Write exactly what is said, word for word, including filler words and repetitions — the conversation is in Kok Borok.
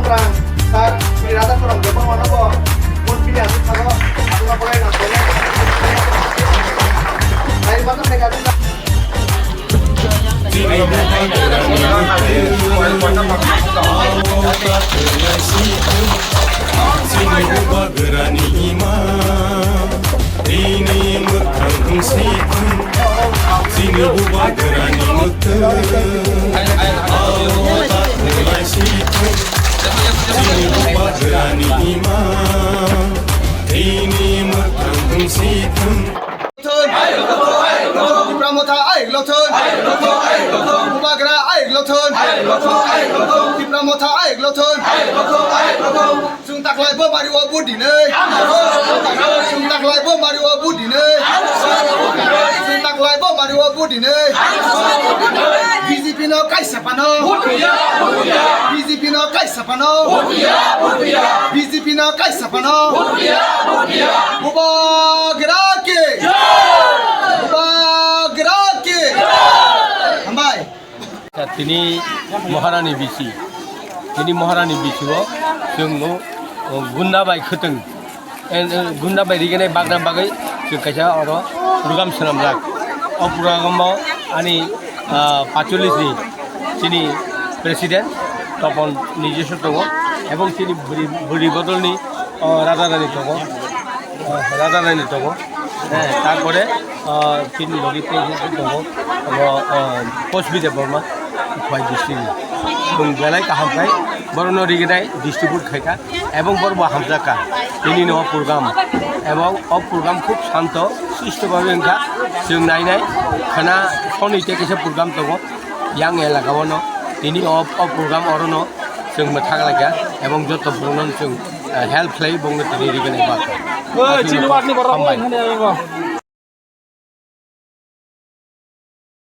Sir, Sri Radha Kurang Debbarma no bo, Mon Pini Asuk Sago, Asuna Borai Nang Borai, Nai Mata Mega Dina. Chini bubagrani ima, chini mwkhang sithung, chini bubagrani mwkhang, alo ta khulai sithung, chini bubagrani ima, chini mwkhang sithung. Tipra Motha ai lokthon. Bubagra ai lokthon. Tipra Motha ai lokthon. Chwng taklai bo mari o budinai. Chwng taklai bo mari o budinai. Chwng taklai bo mari o budinai. B J P no kaisa pano. B J P no kaisa pano. B J P no kaisa pano. Bubagra ke. Bubagra ke. Hambai. Tini Maharani bisi, tini Maharani bisi o chwng o, o gunda bai khwtwng, eh, eh, gunda bai rignai bagna bagwi chwng kaisa oro program swnamjak. O program o ani, ah, pachulis ni chini president Topon nijwsw tongo, ebong chini bwrwi, bwrwi bodol ni, o, raja rani tongo, o, raja rani tongo. Eh, tarpore, ah, chini logi president tongo, obo, ah, Kosbi Debbarma, Khowai district ni. Chwng belai kaham khai, borokno rignai distribute khaikha, ebong borok bo hamjakha. Tini no program, ebong o program khub shanto, sisto bhabe wngkha. Chwng nainai, khana soni tei kaisa program tongo, yang elaka o no. Tini o, o program oro no chwng mwthang laikha, ebong joto borok no chwng, eh, help khlai, bongno tini rignai ba. Oi, chini watni borok hambai. Oi, hwnwi abo.